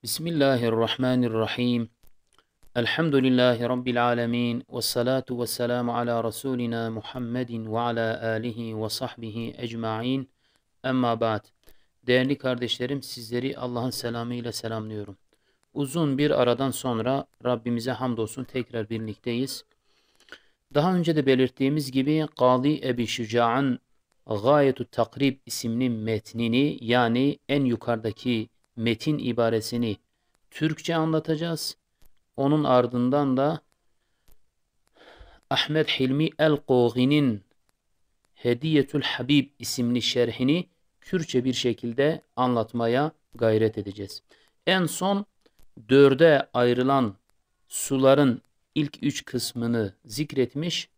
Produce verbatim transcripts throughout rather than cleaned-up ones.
Bismillahirrahmanirrahim. Elhamdülillahi Rabbil alemin. Ve salatu ve selamu ala Resulina Muhammedin ve ala alihi ve sahbihi ecmain. Emma ba'd. Değerli kardeşlerim, sizleri Allah'ın selamıyla selamlıyorum. Uzun bir aradan sonra Rabbimize hamdolsun tekrar birlikteyiz. Daha önce de belirttiğimiz gibi Kadı Ebi Şüca'ın Gayetü Takrib isimli metnini, yani en yukarıdaki metin ibaresini Türkçe anlatacağız. Onun ardından da Ahmet Hilmi El-Koği'nin Hediyetül Habib isimli şerhini Kürtçe bir şekilde anlatmaya gayret edeceğiz. En son dörde ayrılan suların ilk üç kısmını zikretmiş,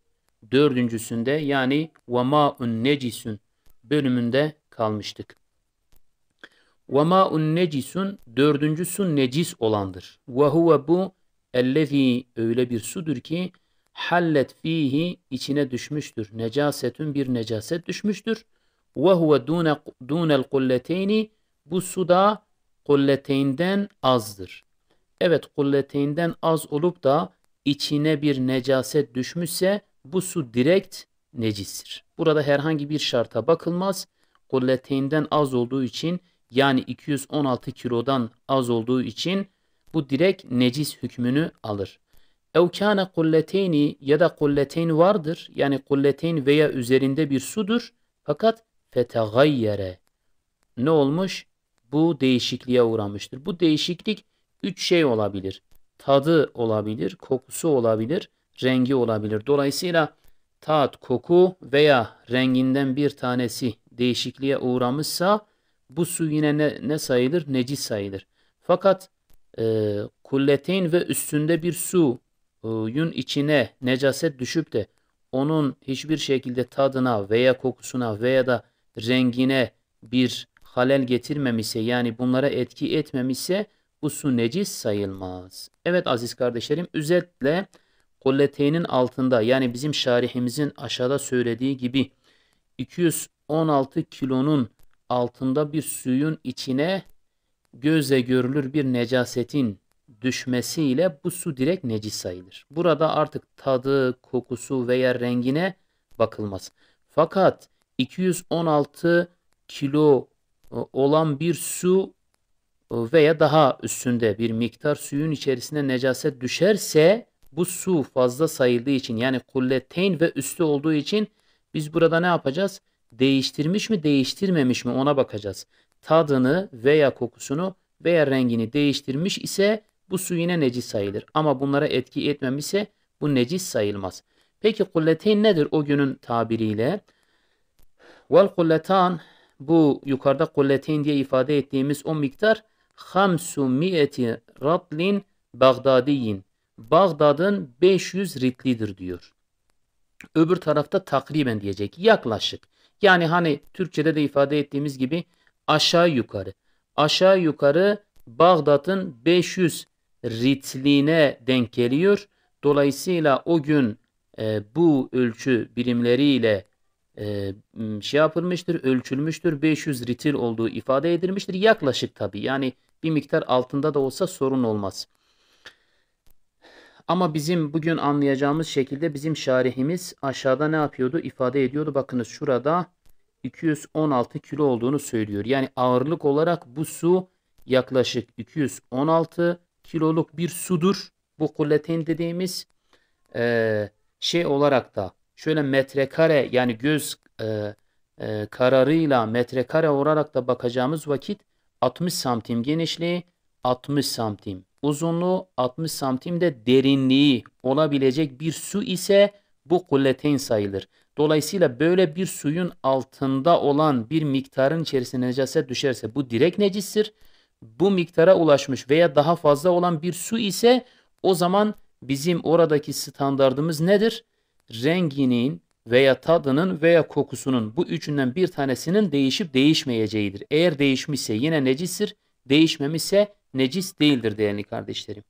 dördüncüsünde, yani ve ma'un necisun bölümünde kalmıştık. Ve ma'un necisun, dördüncü su necis olandır. Ve huve, bu, ellezî, öyle bir sudur ki, hallet fihi, içine düşmüştür, necasetun, bir necaset düşmüştür. Ve huve dune, dunel kulleteyni, bu su da kulleteynden azdır. Evet, kulleteynden az olup da içine bir necaset düşmüşse bu su direkt necistir. Burada herhangi bir şarta bakılmaz. Kulleteynden az olduğu için, yani iki yüz on altı kilodan az olduğu için bu direkt necis hükmünü alır. Ev kâne kulleteyni, ya da kulleteyn vardır. Yani kulleteyn veya üzerinde bir sudur. Fakat fetegayyere. Ne olmuş? Bu değişikliğe uğramıştır. Bu değişiklik üç şey olabilir. Tadı olabilir, kokusu olabilir, rengi olabilir. Dolayısıyla tat, koku veya renginden bir tanesi değişikliğe uğramışsa bu su yine ne, ne sayılır? Necis sayılır. Fakat, e, kulleteyn ve üstünde bir su, e, yun içine necaset düşüp de onun hiçbir şekilde tadına veya kokusuna veya da rengine bir halel getirmemişse, yani bunlara etki etmemişse bu su necis sayılmaz. Evet aziz kardeşlerim, özetle kulleteynin altında, yani bizim şarihimizin aşağıda söylediği gibi iki yüz on altı kilonun altında bir suyun içine gözle görülür bir necasetin düşmesiyle bu su direkt necis sayılır. Burada artık tadı, kokusu veya rengine bakılmaz. Fakat iki yüz on altı kilo, e, olan bir su, e, veya daha üstünde bir miktar suyun içerisine necaset düşerse, bu su fazla sayıldığı için, yani kulleteyn ve üstü olduğu için biz burada ne yapacağız? Değiştirmiş mi, değiştirmemiş mi, ona bakacağız. Tadını veya kokusunu veya rengini değiştirmiş ise bu su yine necis sayılır. Ama bunlara etki etmemişse bu necis sayılmaz. Peki kulleteyn nedir o günün tabiriyle? Vel kulletan, bu yukarıda kulleteyn diye ifade ettiğimiz o miktar, hamsu mi'eti ratlin Bağdadiyin, Bağdad'ın beş yüz ritlidir diyor. Öbür tarafta takriben diyecek. Yaklaşık. Yani hani Türkçe'de de ifade ettiğimiz gibi aşağı yukarı. Aşağı yukarı Bağdat'ın beş yüz ritline denk geliyor. Dolayısıyla o gün, e, bu ölçü birimleriyle, e, m, şey yapılmıştır, ölçülmüştür. Beş yüz ritil olduğu ifade edilmiştir. Yaklaşık tabii. Yani bir miktar altında da olsa sorun olmaz. Ama bizim bugün anlayacağımız şekilde bizim şarihimiz aşağıda ne yapıyordu? İfade ediyordu. Bakınız şurada iki yüz on altı kilo olduğunu söylüyor. Yani ağırlık olarak bu su yaklaşık iki yüz on altı kiloluk bir sudur. Bu kulleteyn dediğimiz, e, şey olarak da şöyle metrekare, yani göz, e, e, kararıyla metrekare olarak da bakacağımız vakit altmış santim genişliği, altmış santim uzunluğu, altmış santim de derinliği olabilecek bir su ise bu kulleteyn sayılır. Dolayısıyla böyle bir suyun altında olan bir miktarın içerisine necaset düşerse bu direkt necistir. Bu miktara ulaşmış veya daha fazla olan bir su ise o zaman bizim oradaki standardımız nedir? Renginin veya tadının veya kokusunun, bu üçünden bir tanesinin değişip değişmeyeceğidir. Eğer değişmişse yine necistir, değişmemişse necis değildir değerli kardeşlerim.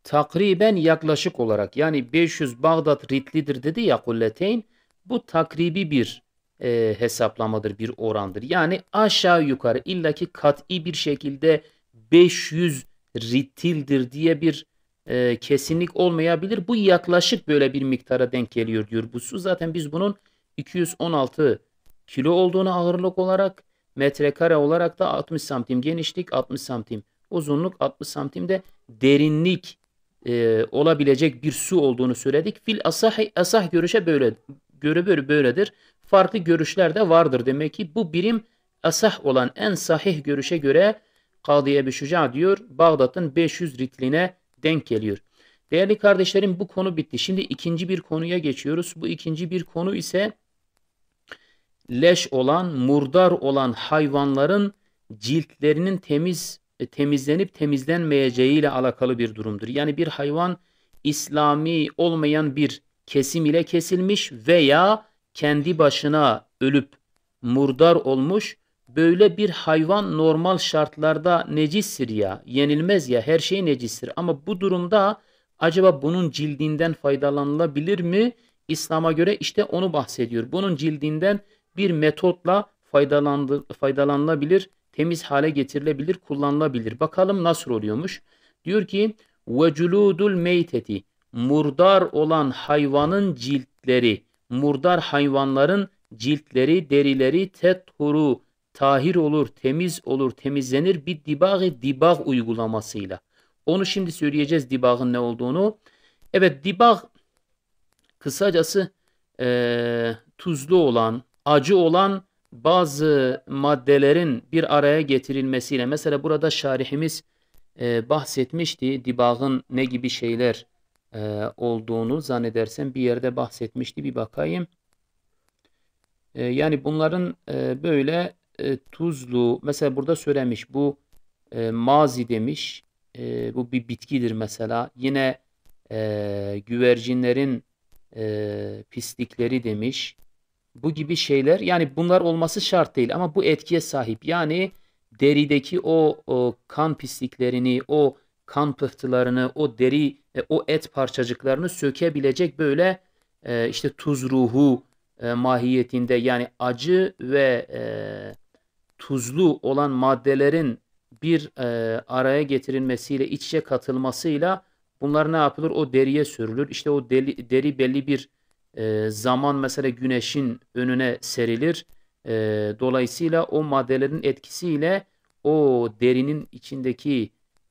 Takriben, yaklaşık olarak, yani beş yüz Bağdat ritlidir dedi ya kulleteyn, bu takribi bir e, hesaplamadır, bir orandır. Yani aşağı yukarı, illa ki kat'i bir şekilde beş yüz ritildir diye bir e, kesinlik olmayabilir. Bu yaklaşık böyle bir miktara denk geliyor diyor bu su. Zaten biz bunun iki yüz on altı kilo olduğunu ağırlık olarak, metrekare olarak da altmış santim genişlik, altmış santim uzunluk, altmış santim de derinlik e, olabilecek bir su olduğunu söyledik. Fil asahi, asah görüşe böyle, göre böyle böyledir. Farklı görüşler de vardır. Demek ki bu birim asah olan, en sahih görüşe göre Kadı Ebu Şuca diyor, Bağdat'ın beş yüz ritline denk geliyor. Değerli kardeşlerim, bu konu bitti. Şimdi ikinci bir konuya geçiyoruz. Bu ikinci bir konu ise leş olan, murdar olan hayvanların ciltlerinin temiz, e, temizlenip temizlenmeyeceği ile alakalı bir durumdur. Yani bir hayvan İslami olmayan bir kesim ile kesilmiş veya kendi başına ölüp murdar olmuş, böyle bir hayvan normal şartlarda necistir ya, yenilmez ya, her şey necistir. Ama bu durumda acaba bunun cildinden faydalanılabilir mi? İslam'a göre işte onu bahsediyor. Bunun cildinden bir metotla faydalandı-, faydalanılabilir, temiz hale getirilebilir, kullanılabilir. Bakalım nasıl oluyormuş? Diyor ki, "Ve culudul meyteti", murdar olan hayvanın ciltleri, murdar hayvanların ciltleri, derileri, "tethuru", tahir olur, temiz olur, temizlenir, "bir dibagi", dibag uygulamasıyla. Onu şimdi söyleyeceğiz, dibagın ne olduğunu. Evet, dibag kısacası, e, tuzlu olan, acı olan bazı maddelerin bir araya getirilmesiyle, mesela burada şarihimiz, e, bahsetmişti, dibagın ne gibi şeyler, e, olduğunu zannedersem bir yerde bahsetmişti, bir bakayım. E, yani bunların, e, böyle, e, tuzlu, mesela burada söylemiş, bu, e, mazi demiş, e, bu bir bitkidir mesela. Yine, e, güvercinlerin, e, pislikleri demiş. Bu gibi şeyler, yani bunlar olması şart değil ama bu etkiye sahip. Yani derideki o, o kan pisliklerini, o kan pıhtılarını, o deri, e, o et parçacıklarını sökebilecek böyle, e, işte tuz ruhu, e, mahiyetinde, yani acı ve, e, tuzlu olan maddelerin bir, e, araya getirilmesiyle, iç içe katılmasıyla bunlar ne yapılır? O deriye sürülür. İşte o deli-, deri belli bir, e, zaman mesela güneşin önüne serilir. E, dolayısıyla o maddelerin etkisiyle o derinin içindeki,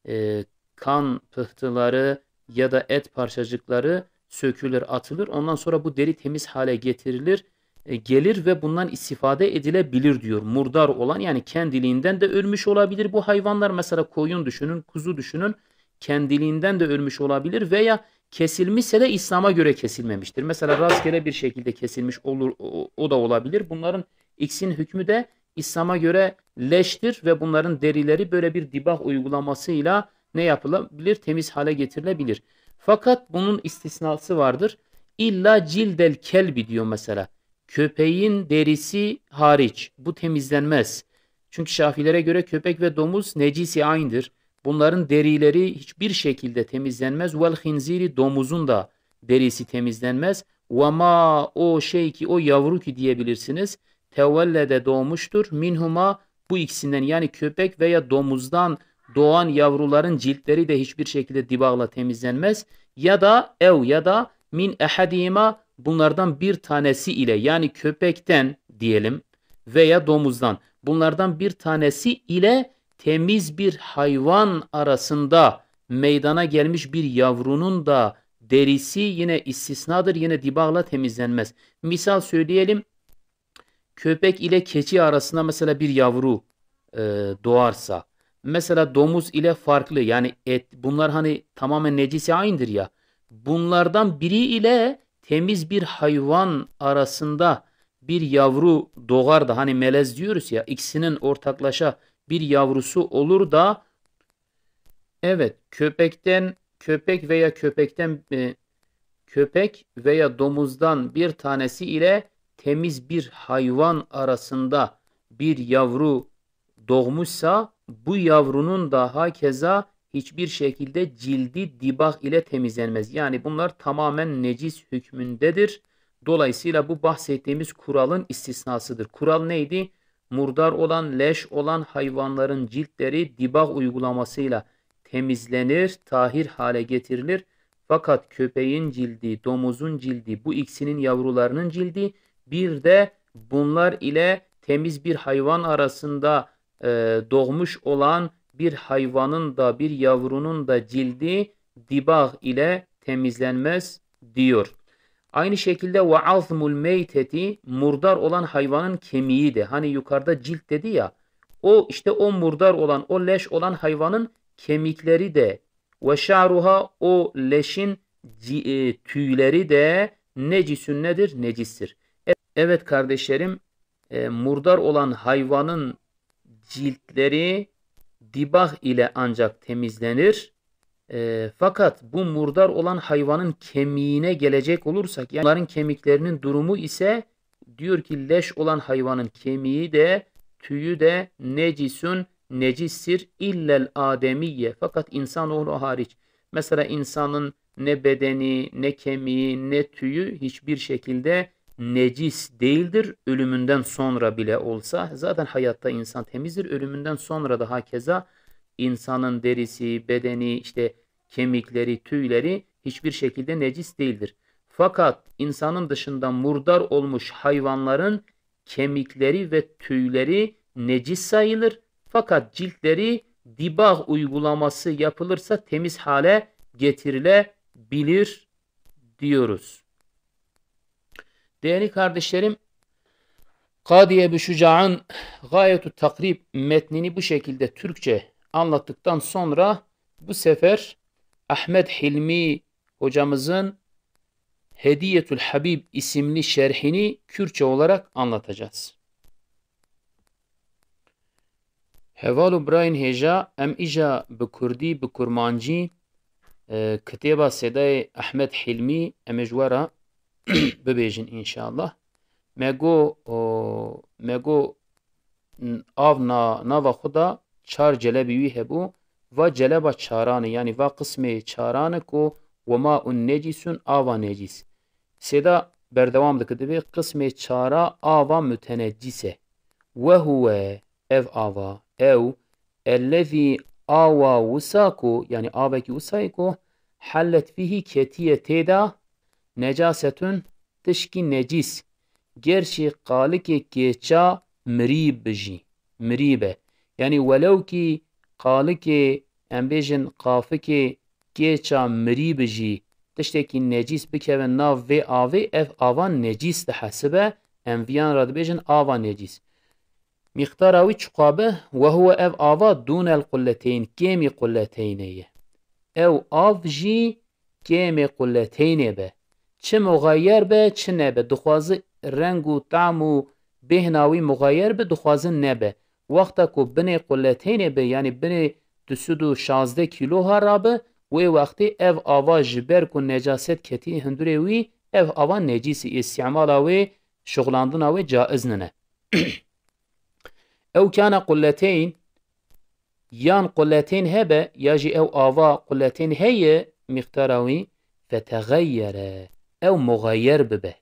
e, kan pıhtıları ya da et parçacıkları sökülür, atılır. Ondan sonra bu deri temiz hale getirilir, e, gelir ve bundan istifade edilebilir diyor. Murdar olan, yani kendiliğinden de ölmüş olabilir bu hayvanlar. Mesela koyun düşünün, kuzu düşünün. Kendiliğinden de ölmüş olabilir veya kesilmişse de İslam'a göre kesilmemiştir. Mesela rastgele bir şekilde kesilmiş olur, o, o da olabilir. Bunların ikisinin hükmü de İslam'a göre leştir ve bunların derileri böyle bir dibag uygulamasıyla ne yapılabilir? Temiz hale getirilebilir. Fakat bunun istisnası vardır. İlla cildel kelbi diyor mesela. Köpeğin derisi hariç. Bu temizlenmez. Çünkü Şafilere göre köpek ve domuz necisi aynıdır. Bunların derileri hiçbir şekilde temizlenmez. Vel hinziri, domuzun da derisi temizlenmez. Ve ma, o şey ki, o yavru ki diyebilirsiniz. Tevellede, doğmuştur. Minhuma, bu ikisinden, yani köpek veya domuzdan doğan yavruların ciltleri de hiçbir şekilde dibagla temizlenmez. Ya da ev ya da min ehadihima, bunlardan bir tanesi ile, yani köpekten diyelim veya domuzdan, bunlardan bir tanesi ile temiz bir hayvan arasında meydana gelmiş bir yavrunun da derisi yine istisnadır, yine dibagla temizlenmez. Misal söyleyelim, köpek ile keçi arasında mesela bir yavru, e, doğarsa, mesela domuz ile farklı, yani et, bunlar hani tamamen necisi aynıdır ya, bunlardan biri ile temiz bir hayvan arasında bir yavru doğar da, hani melez diyoruz ya, ikisinin ortaklaşa bir yavrusu olur da, evet, köpekten, köpek veya köpekten, e, köpek veya domuzdan bir tanesi ile temiz bir hayvan arasında bir yavru doğmuşsa, bu yavrunun da hakeza hiçbir şekilde cildi dibag ile temizlenmez. Yani bunlar tamamen necis hükmündedir. Dolayısıyla bu bahsettiğimiz kuralın istisnasıdır. Kural neydi? Murdar olan, leş olan hayvanların ciltleri dibağ uygulamasıyla temizlenir, tahir hale getirilir. Fakat köpeğin cildi, domuzun cildi, bu ikisinin yavrularının cildi, bir de bunlar ile temiz bir hayvan arasında, e, doğmuş olan bir hayvanın da, bir yavrunun da cildi dibağ ile temizlenmez diyor. Aynı şekilde ve azmul meyteti, murdar olan hayvanın kemiği de, hani yukarıda cilt dedi ya, o işte o murdar olan, o leş olan hayvanın kemikleri de, ve şa'ruha, o leşin ci- e, tüyleri de necisün nedir? Necistir. E- evet kardeşlerim, e, murdar olan hayvanın ciltleri dibağ ile ancak temizlenir. E, fakat bu murdar olan hayvanın kemiğine gelecek olursak, yani onların kemiklerinin durumu ise, diyor ki, leş olan hayvanın kemiği de, tüyü de necisün, necistir, illel ademiyye, fakat insanoğlu hariç. Mesela insanın ne bedeni, ne kemiği, ne tüyü hiçbir şekilde necis değildir, ölümünden sonra bile olsa. Zaten hayatta insan temizdir, ölümünden sonra da hakeza insanın derisi, bedeni, işte kemikleri, tüyleri hiçbir şekilde necis değildir. Fakat insanın dışında murdar olmuş hayvanların kemikleri ve tüyleri necis sayılır. Fakat ciltleri dibağ uygulaması yapılırsa temiz hale getirilebilir diyoruz. Değerli kardeşlerim, Kadi Ebu Şuca'ın Gayetü Takrib metnini bu şekilde Türkçe anlattıktan sonra bu sefer Ahmet Hilmi hocamızın Hediyetül Habib isimli şerhini Kürtçe olarak anlatacağız. Heval û birayên hêja, em îja bi kurdî, bi kurmancî, e, kitêba Sedayê Ehmed Hilmî em ê ji we re bibêjin înşallah. Me got, o, me got, n-, av na, nava xwe da çar celebî wî hebû. Va celeba çaran e, yanî va qismê çaran e ku wema un necîsun, ava necîs. Sêda berdewam dike, divê qismê çara ava mutenecîs e. Wehuwe, ev ava, ew, ellezî, awa wisa ku, yanî avekî wisayê ku, hellet fîhî, ketiye tê de, necasetun, tişkî necîs, gerçî qalikê kêça mirî bi jî, mirî be. Yanî welewkî qalikê, em bêjin qafikê kêça mirî bi jî tiştekî necîs bikeve nav vê avê, ev ava necîs dihesibe, em viyan re dibêjin ava necîs. Mîqdara wî çiqa be, wehuwe, ev ava dûnel qulleteyn, kêmî qulleteynê ye. Ew av jî kêmê qulleteynê be. Çi muxeyer be, çi nebe, dixwazi reng û tam û bêhna wî muxeyer be, dixwazi nebe. Wexta ku binê qulleteynê be, yanî binê du sed û şazdeh kîloha rabe, wê wextê ev ava ji ber ku necaset ketî hundirê wî, ev ava necîs e, îstîmala wê, şixulandina wê caiz nine. Ew kâne qulleteyn, yan qulleteyn hebe, ya jî ew ava qulleteyn heye, mîqdara wî, fetegayyere, ew muxeyer bibe.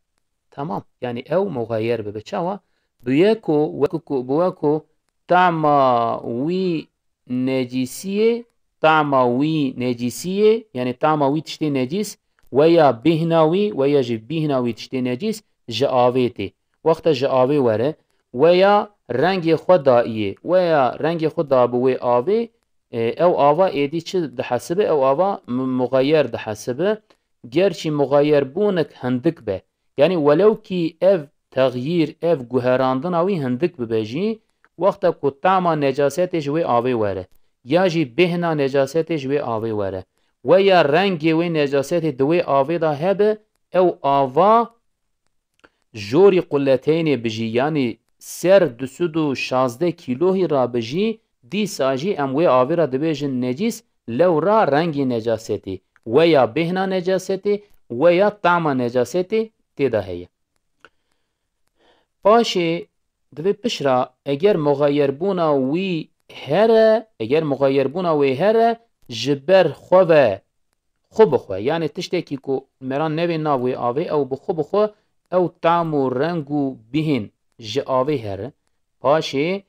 Tamam, yanî ew muxeyer bibe. Çawa? Bi we ku, wek ku, bi we ku tama wî necîsiyê, tama wî necîsiyê, yanî tama wî tiştê necîs, weya bîhna wî, weya jî bîhna wî tiştê necîs ji avê tê. Wexta ji avê were, weya rengê xwe dayê, weya rengê xwe da bi wê avê, e, ew ava êdî çi dihesibe? Ew ava mu-, muxeyer dihesibe. Gerçî muxeyer bûnik hindik be. Yanî welewkî ev texyîr, ev guherandina wî hindik bibe jî, wexta ku tama necasetê ji wê avê were, ya jî bêhna necasetê ji wê avê were, weya rengê wê necasetê di wê avê de hebe, ew ava jorî quleteynê bijî, yanî ser du sed û şazdeh kîlohî ra bijî, dîsa jî em wê avê re dibêjin necîs, lewra rengê necasetê, weya bêhna necasetê, weya tama necasetê tê de heye. Paşê divê pişt re eger muxeyerbûna wî here, eger muxeyerbûna wê here, ji ber xwe ve xwe bi xwe, yanî tiştekî ku meran nevê nav wê avê, ew bi xwe bi xwe ew tam û reng û bihên ji avê here, paşê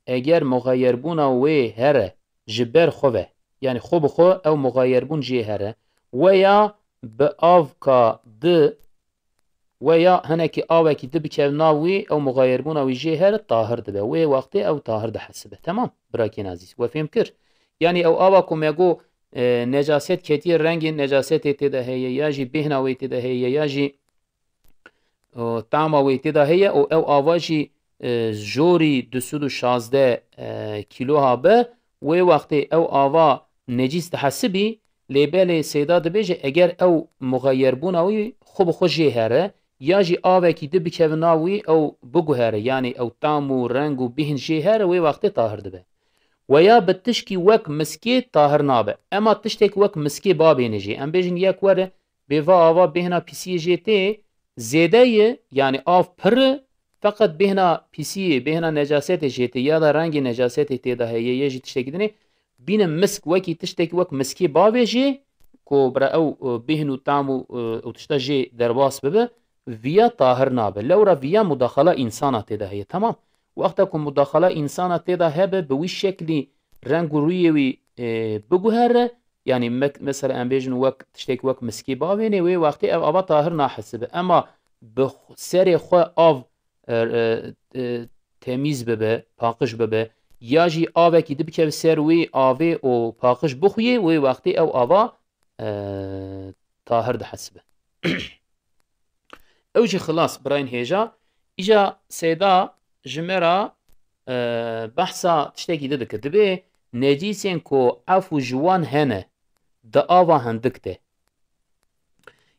eger muxeyerbûna wê here ji ber xwe ve, yanî xwe bi xwe ew muxeyerbûn jê here, weya bi avka di, weya hinekî avekî di bikev nav wî, ew muxeyerbûna wî jê here tahir dibe. Wê wextê ew tahir dihesibe. Temam, birakên ezîz. We fêm kir? Yanî ew ava ku me got, e, necaset ketiye, rengê necasetê tê de heye, ya jî bêhna wê tê de heye, ya jî û tama wê tê de heye û ew ava jî, e, jorî du sed û şazdeh, e, kîlo habe, wê wextê ew ava necîs dihesibî, lê belê Seyda dibêje, eger ew muxeyerbûna wî xwe bi xwe jê here, ya jî avekî di bikeve nav wî, ew biguhere, yanî ew tam û reng û bîhn jê here, wê wextê tahir dibe. Weya bi tişkî wek miskê tahir nabe. Ema tiştek wek miskê babêne jê. Em bêjin yek were, bê va ava bêhna pîsiyê jê tê, zêde ye, yanî av pir e, feqet bêhna pîsiyê, bêhna necasetê jê tê, ya da rengê necasetê tê de heye, yê jî tiştekî dinê, bîne misk wekî tiştekî wek miskê bavêjê, ku bira ew, e, bêhn û tam û, e, û tişta jê derbas bibe, viya tahir nabe. Lewra viya mudaxala însana tê de heye. Temam. Wexta ku mudaxala însana tê de hebe, bi wî şeklî reng û rûyê wî, e, biguhere, yanî mek-, mesela em bêjin wek tiştek wek miskê bavênê, wê wextê ev ava tahir nahesibe. Ema bi xu-, serê xwe av, e, e, e, temîz bibe, paqij bibe, ya jî avekî di bikeve ser wî avê û paqij bixuyê, wê wextê ew ava, e, tahir dihesibe. Ew jî xilas, birayên hêja. Îja Seyda ji me re, e, behsa tiştekî din dike. Dibê necîsên ku efû ji wan hene di ava hindik de.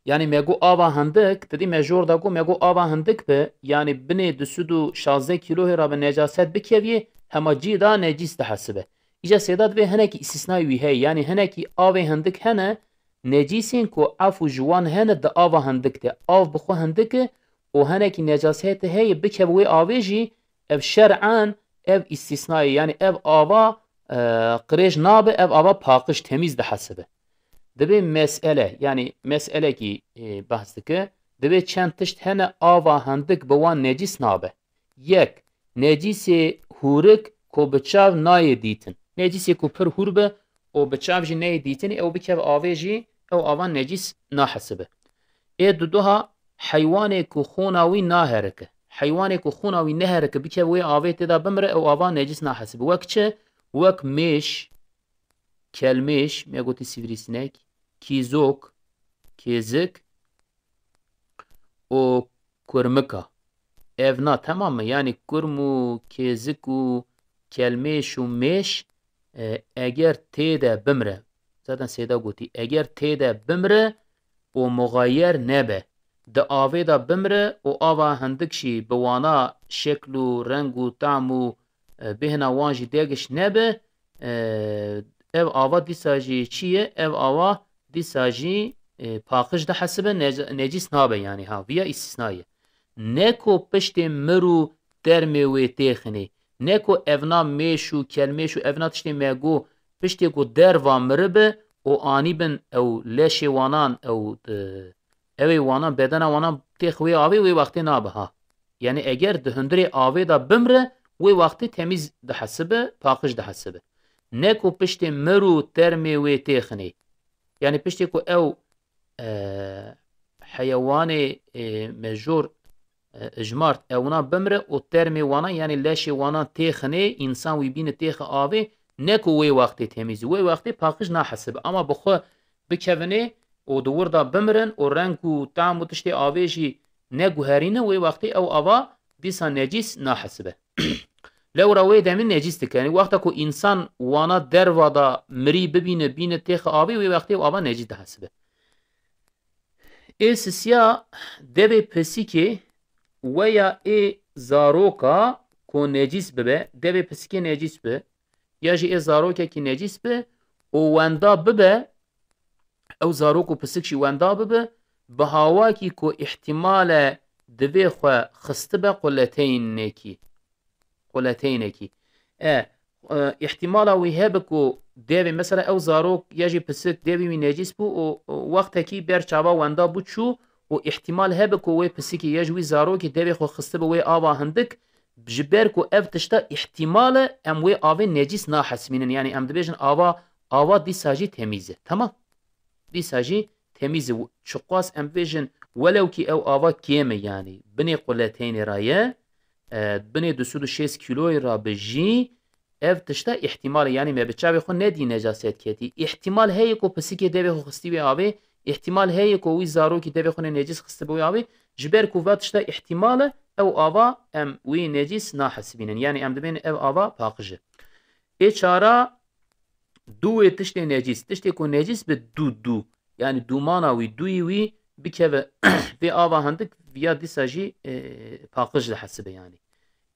Yanî me got ava hindik, ti dî me jor da got, me got ava hindik be, yanî binê du sed û şazdeh kîlohê re bi necaset bikeviyê, hema cî da necîs dihesibe. Îja Seyda dibê hinekî îstîsnayê wî heye, yanî hinekî avê hindik hene, necîsên ku efû ji wan hene di ava hindik de, av bi xwe hindik e û hinekî necasetê heye, bikeve wê avê jî, ev şer'an, ev îstîsna ye, yanî ev ava, e, qirêj nabe, ev ava paqij, temîz dihesibe. Dibê mesele, yanî meselekî, e, behs dike, dibê çend tişt hene ava hindik bi wan necîs nabe. Yek, necîsê hûrik ku bi çav nayê dîtin. Necîsê ku pir hûr be û bi çav jî neyê dîtinê, ew bikeve avê jî, ew ava necîs nahesibe. Ê duduha, heywanê ku xûna wî naherike. Heywanê ku xûna wî neherike, bikeve wê avê tê de bimire, ew ava necîs nahesibe. Wek çi? Wek mêş, kelmêş, me gotî sivrîsinek, kîzok, kêzik û kurmika. Ev na temam e. Yanî kurm û kêzik û kelmêş û mêş, e, eger tê de bimre, zaten Seyda gotî, eger tê de bimre û muxayer nebe, di avê de bimre û ava hindik jî bi wana şekl û reng û tam û, e, bêhna wan jî degiş nebe, e, ev ava dîsa jî çi ye? Ev ava dîsa jî, e, paqij dihesibe, nec-, necîs nabe, yanî ha, viya îstîsna ye. Ne ku piştê mir û termê wê têxinê, ne ku evna mêş û kelmêş û evna tiştê me got, piştê ku derva miribe û anîbin ew leşê wanan, ew, e, ewê wanan, bedena wanan têx wê avê, wê wextê nabe ha. Yanî eger di hundirê avê de bimre, wê wextê temîz dihesibe, paqij dihesibe. Ne ku piştê mir û termê wê têxinê. Yanî piştê ku ew, e, heyewanê, e, me jor, e, ijmart, ewna bimre û termê wanan, yanî leşê wanan têxinê, însan wî bîne têxe avê, ne ku wê wextê temîz, wê wextê paqij nahesibe. Ama bi xwe bikevinê û di wir de bimirin û reng û tam û tiştê avê jî neguherîne, wê wextê ew ava dîsa necîs nahesibe. Lewra wê demî necîs dike. Yanî wexta ku însan wana derva de mirî bibîne, bîne têxe avê, wê wextê ew ava necîs dihesibe. Ê sisiya, devê pisikê weya ê zaroka ku necîs bibe, devê pisikê necîs bi, ya jî ê zarokekî necîs bi û wenda bibe, ew zarok û pisik jî wenda bibe, bi hawakî ku îhtîmal e divê xwe xistibe quleteynekî. Quleteynekî. E, e, îhtîmala wî hebe ku devê, mesela ew zarok ya jî pisik devê wî necîs bû û, û wextekî ber çava wenda bû çû û îhtimal hebe ku wê pisikê ya ji wî zarokê devê xwe xistibe wê ava hindik, ji ber ku ev tişta îhtimal e, em wê avê necîs nahesibînin. Yanî em dibêjin ava, ava dîsa jî temîz e. Temam. Dîsa jî temîz e. Çiqas em bibêjin, welewkî ew ava kêm e, yanî binê quleteynê ra ye, e, binê du sed û şêst kîloyê ra bi jî, ev tişta îhtimal e. Yanî me bi çavê xwe nedî necaset ketî. Îhtimal heye ku pisikê devê xwe xistî wê avê, îhtimal heye ku wî zarokî devê xwe ne necîs xistibe wê avê. Ji ber ku va tişta îhtimal e, ew ava em wî necîs nahesibînin. Yanî em dibên ev ava paqij e. Ê çara, dû wê tiştê necîs. Tiştê ku necîs bi dû, dû. Yanî dûmana wî, dûyî wî bikeve vê ava hindik, viya dîsa jî, e, paqij dihesibe yanî.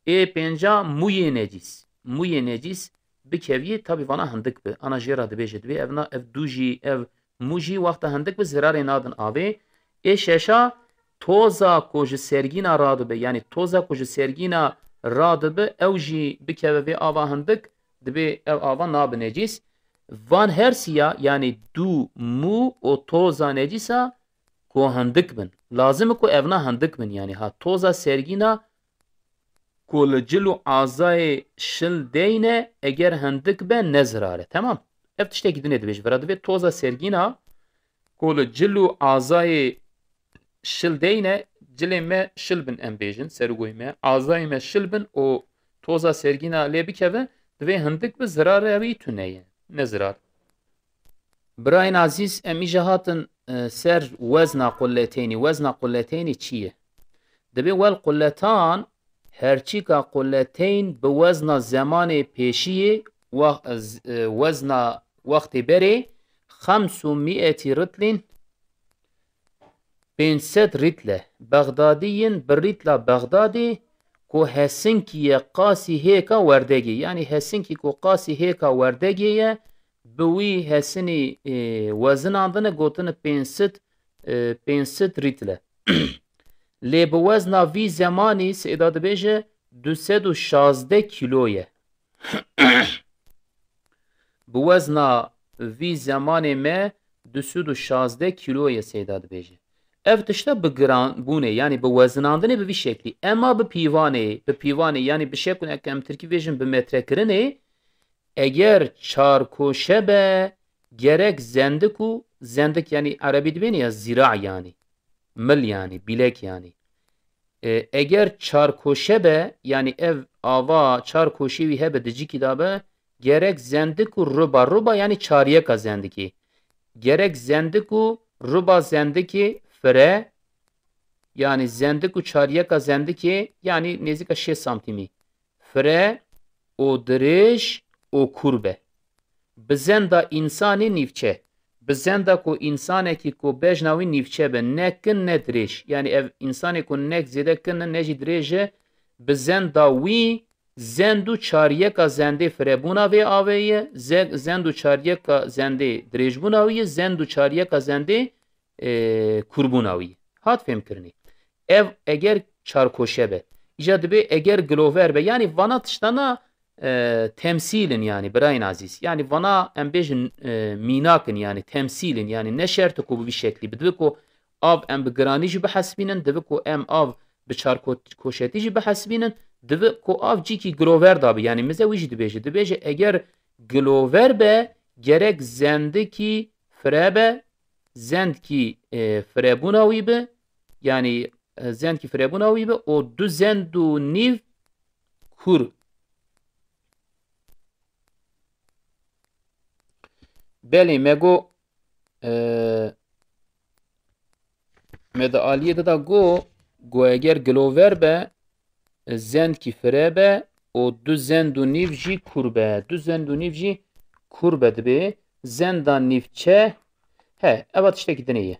Ê pênca, mûyê necîs. Mûyê necîs bikeviyê, tabî vana hindik bi. Ana jê re dibêje, dibê ev na, ev dû jî, ev mû jî wexta hindik bi zirarê nadin avê. Ê şeşa, toza ku ji sergîna radibe, yanî toza ku ji sergîna radibe, ew jî bikeve vê ava hindik, dibê ev ava nabe necîs. Van her siya, yanî dû, mû û toza necîsa ku hindik bin. Lazim e ku evna hindik bin, yanî ha toza sergîna ku li cil û azayê şil deyne, eger hindik be, ne zirar e. Temam. Ev tiştekî din e dibêje. Vira dibê toza sergîna ku li cil û azayê şil deyne, cilê me şil bin em bêjin, serûgoyê me, azayê me şil bin û toza sergîna lê bikeve, divê hindik bi, zirarê wî tune ye. Ne zirar. Birayên azîz, em îja hatin, e, ser wezna quleteynî. Wezna quleteynî çi ye? Dibê wel quletan, herçîka quleteyn bi wezna zemanê pêşiyê, wa-, e, z-, e, wezna wextê berê, xems û mietî ritlîn, pênc sed rîtle. Bexdadî yin bi rîtla Bexdadê ku Hesinkî ye qasî hêka werdegê. Yanî Hesinkî ku qasî hêka werdegê ye, bi wî Hesinî, e, wezinandine, gotine pênc sed, e, pênc sed rîtle. Lê bi wezna vî zemanî Seyda dibêje du sed û şazdeh kîlo ye. Bi wezna vî zemanê me du sed û şazdeh kîlo ye, Seyda dibêje. Ev tişta bi giran bûnê, yanî bi wezinandinê bi vî şeklî. Ema bi pîvanê, bi pîvanê, yanî bi şeklê ku em tirkî bêjin bi metrekirinê, eger çarkoşe be, gerek zendik û, zendik yanî erebî dibêne ya zîra yanî. Mil yanî, bîlek yanî. E, eger çarkoşe be, yanî ev ava çar koşê wî hebe di cikî de be, gerek zendik û ruba, ruba yanî çaryeka zendikê. Gerek zendik û ruba zendikê fire, yanî zendik û çaryeka zendikê, yanî nêzîka şêst santîmî. Fire û dirêj û kûr be. Bi zenda însanê nîvçe. Bi zenda ku însanekî ku bejna wî nîvçe be, ne kin ne dirêj. Yanî ev însanê ku ne zêde kin e, ne jî dirêj e, bi zenda wî zend û çaryeka zendê firebûna vê avê ye, ze-, zend û çaryeka zendê dirêjbûna wî ye, zend û çaryeka zendê, e, kûrbûna wî ye. Hat fêmkirinê. Ev eger çarkoşe be. Îca dibê eger gilover be. Yanî vana tiştana, e, temsîl in yanî, birayên azîz. Yanî vana em bêjin, e, mînak in yanî, temsîl in yanî. Ne şert e ku bi vî şeklî. Bi dibe ku av em bi giranî jî bihesibînin, dibe ku em av bi çarko-, koşetî jî bihesibînin, dibe ku av cîkî gilover dabe. Yanî mize wî jî dibêje. Dibêje eger gilover be, gerek zendikî fire be, zendkî, e, firebûna wî bi, yanî, e, zendkî firebûna wî bi û du zend û nîv kûr. Belê, me got, e, me di aliyê de da got, got eger gilover be, zendkî fire be û du zend û nîv jî kûr be. Du zend û nîv jî kûr be dibê. Zenda nîvçe, he, eva tiştekî dinê ye.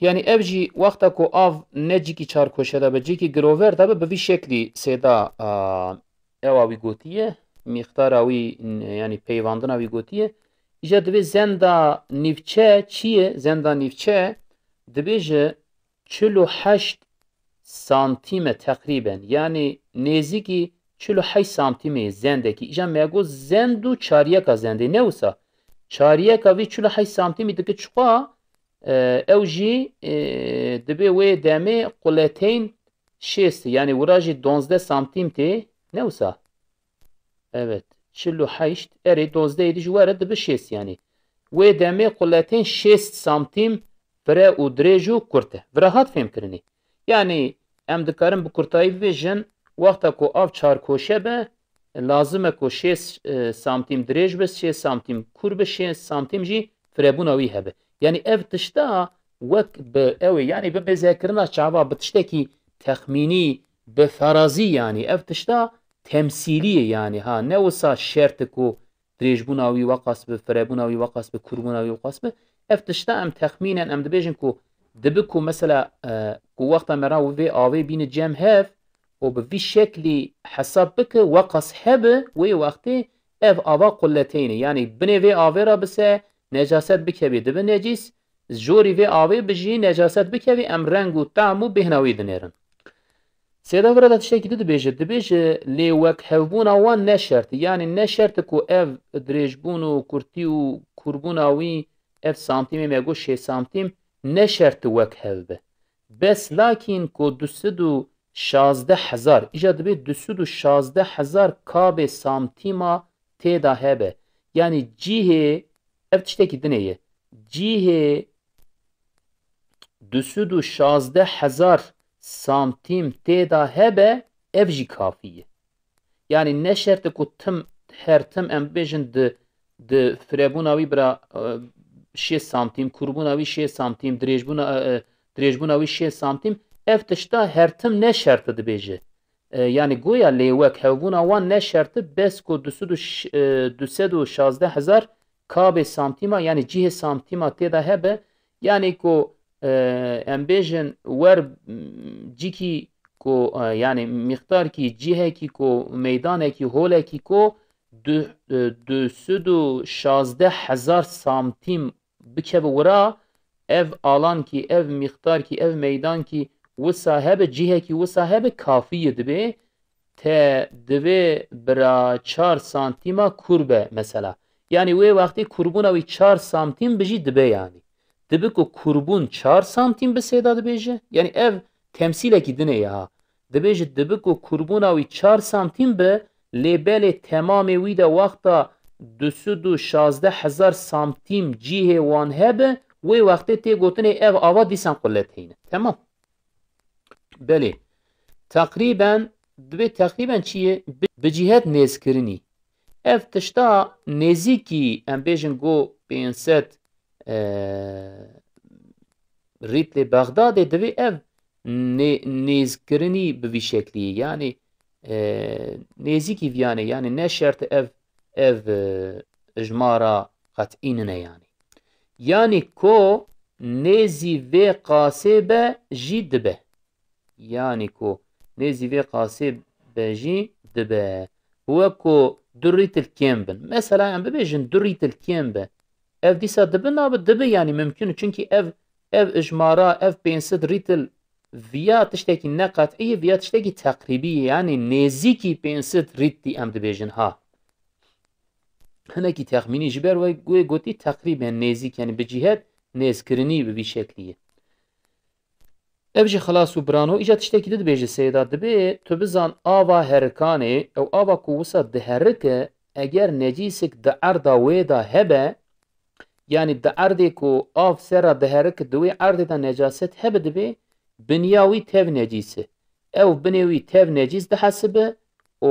Yanî ev jî wexta ku av ne cîkî çarkoşe de be, cîkî gilover de be, bi vî şeklî Seyda, a, ewa wî gotiye, mîqdara wî, n-, yanî peyvandina wî gotiye. Îca dibê zenda nîvçe çi ye? Zenda nîvçe dibêje çil û heşt santîm e teqrîben. Yanî nêzîkî çil û heşt santîmê zendekî. Îca me got zend û çaryeka zendê. Ne wisa? Çaryeka vî çil û heşt santîmî dike çiqa, E, ew jî, e, dibê wê demê quleteyn şêst, yanî wira jî donzdeh santîm tê, ne wisa? Evet, çil û heşt, erê dozdeh êdî ji were dibi şêst yanî. Wê demê quleteyn şêst santîm fire û dirêj û kurt e. Vira hat fêmkirinê. Yanî em dikarin bi kurtayî bibêjin, wexta ku av çarkoşe be, lazim e ku şêst, e, santîm dirêj be, şêst santîm kûr be, şêst santîm jî firebûna wî hebe. Yanî ev tişta wek bi ew ê, yanî bi mêzekirina çava, bi tiştekî texmînî, bi ferazî, yanî ev tişta temsîlî ye, yanî ha, ne wisa şert e ku dirêjbûna wî weqas bi, firebûna wî weqas bi, kûrbûna wî weqas bi. Ev tişta em texmînen em dibêjin ku dibi ku mesela, e, ku wexta me ra vê avê bîne cem hev û bi vî şeklî hesab bike, weqas hebe, wê wextê ev ava quleteyne. Yanî binê vê avê ra bise, necaset bikevê dibe necîs, jorî vê avê bi jî necaset bikevê, em reng û tam û bêhna wî dinêrin. Sêda vira de tiştekî di dibêje, dibêje, lê wekhevbûna wan ne şert e. Yanî ne şert e ku ev dirêjbûn û kurtî û kûrbûna wî, ev santîmê me got şêst santîm, ne şert e wekhev be. Bes lakîn ku du sed û şazdeh hezar, îja dibê du sed û şazdeh hezar kabê santîma tê de hebe. Yanî cihê, ev tiştekî dinê ye. Cihê du sed û şazdeh hezar santîm tê de hebe, ev jî kafî ye. Yanî ne şert e ku tim, her tim em bibêjin di, di firebûna wî bira, e, şêst santîm, kûrbûna wî şêst santîm, dirêjbûna, e, e, dirêjbûna wî şêst santîm, ev tişta her tim ne şert e dibêje. E, yanî goya lê wekhevbûna wan ne şert e, bes ku du sed û ş-, e, du sed û şazdeh hezar kabê santîma, yanî cihê santîma tê de hebe, yanî ku, e, em bêjin wer, m, cîkî ku, e, yanî mîqdarkî cihekî ku meydanekî holekî ku du, e, du sed û şazdeh hezar santîm bikeve wira, ev alankî, ev mîqdarkî, ev meydankî wisa hebe, cihekî wisa hebe, kafî ye dibê. Te divê bira çar santîma kûr be mesela. Yanî wê wextê kûrbûna wî çar santîm bi jî dibe yanî. Dibi ku kûrbûn çar santîm bi sêda dibêje. Yanî ev temsîlekî dinê ye ha. Dibêje dibi ku kûrbûna wî çar santîm bi, lê belê temamê wî de wexta du sed û şazdeh hezar santîm cihê wan hebe, wê wextê tê gotinê ev ava dîsan quleteyne. Temam. Belê. Teqrîben, dibê teqrîben çi ye? Bi, bi cîhet nêzkirinî. Ev tişta nêzîkî, em bêjin go pênc sed, e, rîtlê Bexdadê, divê ev nê-, nêzkirinî bi vî şeklî ye. Yanî, e, nêzîkî viyanê, yanî ne şert ev, ev, e, jmara qet'î nine yanî. Yanî ku nêzî vê qasê be jî dibe. Yanî ku nêzî vê qasê be jî dibe. Wek ku du rîtil kêm bin. Mesela em bibêjin du rîtil kêm be. Ev dîsa dibi nabe? Dibi, yanî mimkun e. Çunkî ev, ev ijmara, ev pênc sed rîtil viya tiştekî ne qet'î ye, viya tiştekî teqrîbî ye. Yanî nêzîkî pênc sed rîtî em dibêjin ha. Hinekî texmînî ji ber wê, wê gotî teqrîben nêzîk, yanî bi cîhet nêzkirinî bi vî şeklî ye. Ev jî xilas û birano, îca tiştekî di dibêje seyda, dibê tu bizan ava herikanê, ew ava ku wisa diherike, eger necîsik di erda wê de hebe, yanî di erdê ku av ser re diherike, di wê erdê de necaset hebe, dibê biniya wî tev necîs e. Ew binê wî tev necîs dihesibe û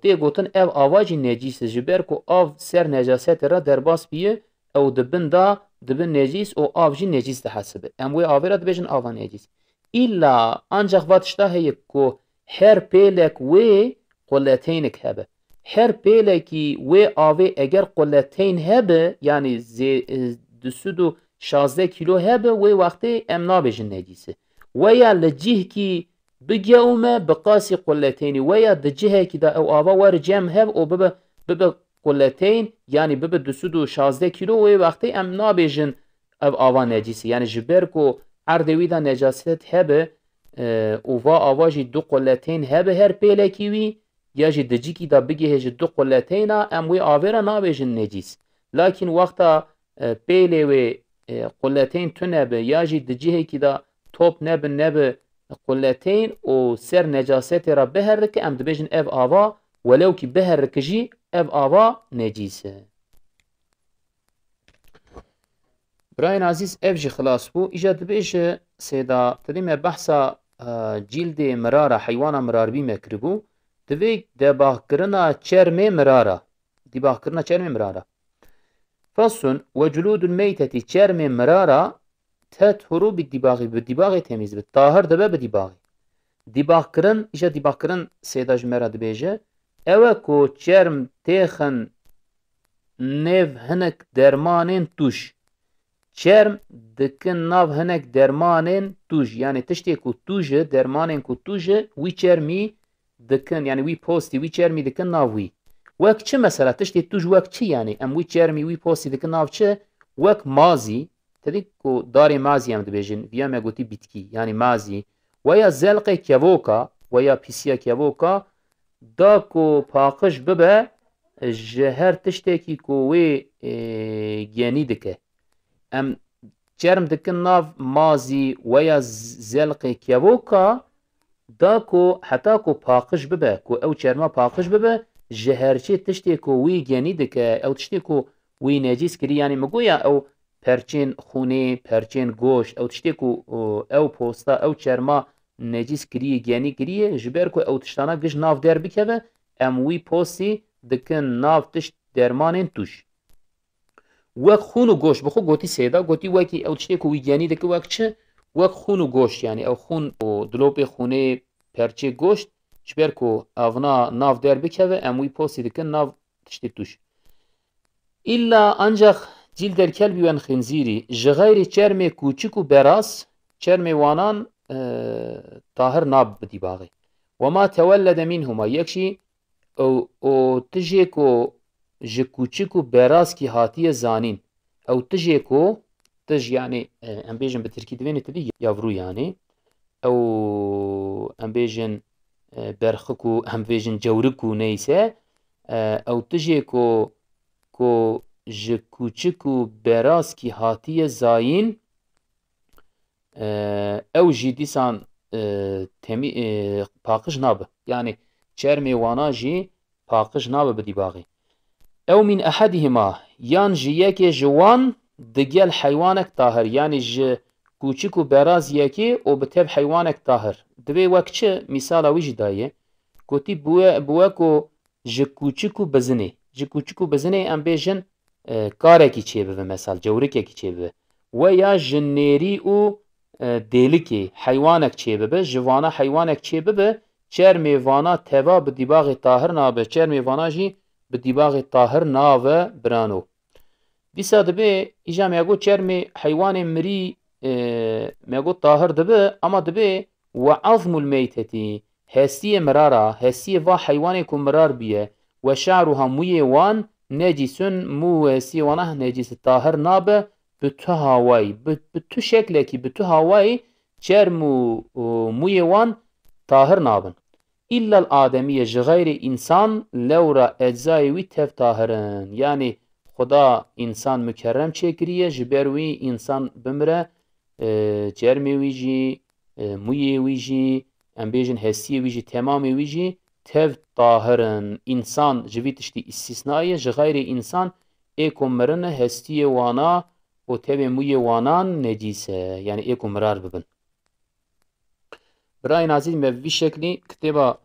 tê gotin ev ava jî necîs e, ji ber ku av ser necasetê re derbas bûye, ew di bin de dibe necîs û av jî necîs dihesibe. Em wê avê re dibêjin ava necîs. Îlla ancax va tişta heye ku her pêlek wê quleteynik hebe. Her pêlekî wê avê eger quleteyn hebe, yanî zê-, e, du sed û şazdeh kîlo hebe, wê wextê em nabêjin necîs e. Weya li cihkî bigewime bi qasî quleteynî, weya di cihekî de ew ava were cem hev û bibe, bibe quleteyn, yanî bibe du sed û şazdeh kîlo, wê wextê em nabêjin ev ava necîs e. Yanî ji ber ku erdê wî de necaset hebe, e, û va ava jî du quleteyn hebe her pêlekî wî, ya jî di cîkî de bigihêje du quleteyna, em wê avê re nabêjin necîs. Lakîn wexta, e, pêlê wê e, quleteyn tune bi ya jî di cihekî de top nebin, nebi quleteyn û ser necasetê re biherike, em dibêjin ev ava, welewkî biherike jî ev ava necîs e. Birayên azîz, ev jî xilas bû. Îja dibêje Seyda, tedî me behsa, e, cîldê mirara, heywana mirarbî me kiribû. Divê debahkirina çermê mirara. Dibahkirina çermê mirara. Faslun ve culudul meyteti, çermê mirara, tethuru bi dibagî, bi dibagê temîz bi. Tahir dibe bi dibagî. Dibahkirin, îja dibahkirin Seyda ji me re dibêje. Ew e ku çerm têxin nêv hinek dermanên tûj. Çerm dikin nav hinek dermanên tûj. Yanî tiştê ku tûj e, dermanên ku tûj e, wî çermî dikin, yanî wî postî, wî çermî dikin nav wî. Wek çi mesela? Tiştê tûj wek çi yanî? Em wî çermî, wî postî dikin nav çi? Wek mazî, tedî ku darê mazî em dibêjin, viya me gotî bitkî, yanî mazî, weya zelqê kevoka, weya pîsiya kevoka, da ku paqij bibe ji her tiştekî ku wê, e, genî dike. Em çerm dikin nav mazî weya z-, zelqê kevoka, da ku heta ku paqij bibe, ku ew çerma paqij bibe, ji herçê tiştê ku wî genî dike, ew tiştê ku wî necîs kirî, yanî min goya ew perçên xûnê, perçên goşt, ew tiştê ku, o, ew posta, ew çerma necîs kiriye, genî kiriye, ji ber ku ew tiştana giş nav der bikeve, em wî postî dikin nav tişt dermanên tûj. Wek xûn û goşt, bi xwe gotî Seyda, gotî wekî ew tiştê ku wî genî dike wek çi? Wek xûn û goşt, yanî ew xûn û dilopê xûnê, perçê goşt, ji ber ku evna nav der bikeve, em wî postî dikin nav tiştê tûj. Îlla ancax cîldel kelbî wen xinzîrî, ji xeyrî çermê kûçik û beraz, çermê wanan, e, tahir nab bi dîbaxê. Wema tewellede mînhuma, yek jî û, û tijê ku ji kûçik û berazkî hatiye zanîn, ew tijê ku, tij yanî, e, em bêjin bi tirkî divênê tibî yavru yanî, ew em bêjin, e, berxik û em bêjin cewrik û neyse, e, ew tijê ku, ku ji kûçik û berazkî hatiye zayîn, e, ew jî dîsan, e, temî-, e, paqij nabe. Yanî çermê wana jî paqij nabe bi dîbaxê. Ew mîn ehedihima, yan ji yekê ji wan digel heywanek tahir, yanî ji kûçik û beraz yekê û bi tev heywanek tahir. Divê wek çi? Mîsala wî jî daye. Gotî bi we, bi we ku ji kûçik û bizinê, ji kûçik û bizinê em bêjin, e, karekî çêbibe, mesel, cewrikekî çêbibe. Weya ji nêrî û, e, dêlikê heywanek çêbibe, ji vana heywanek çêbibe, çermê vana teva bi dîbaxê tahir nabe, çermê vana jî bi dîbaxê tahir nabe birano. Dîsa dibe, îja me got çermê heywanê mirî, e, me got tahir dibe, ama dibe we azmul meytetî, hestiyê mirara, hestiyê va heywanê ku mirar bûye, we şa'ruha, mûyê wan, necîsun, mû û hestiyê wana necîs, tahir nabe, bi tu hawayî, bi, bi tu şeklekî, bi tu hawayî çerm û, û mûyê wan tahir nabin. Îllel ademiyye, ji xeyrê însan, lewra eczayê wî tev tahir in. Yanî Xuda însan mukerrem çêkiriye, ji ber wî însan bimire, e, çermê wî jî, e, mûyê wî jî, em bêjin hestiyê wî jî, temamê wî jî tev tahir in. Însan ji vî tiştî îstîsna ye, ji xeyrê însan ê ku mirine hestiyê wana û tevê mûyê wanan necîs e, yanî ê ku mirar bibin. Birayên azîz me, bi vî şeklî kitêba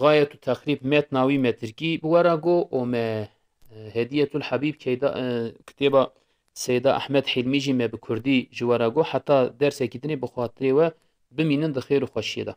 Gayet û Texrîb, metna wî me tirkî bi we re got û me, e, Hediyetul Habîb Keyda, e, kitêba Seyda Ehmed Hilmî jî me bi kurdî ji we re got. Heta dersekî dinê bi xatirê we bimînin di xêr û xweşiyê de.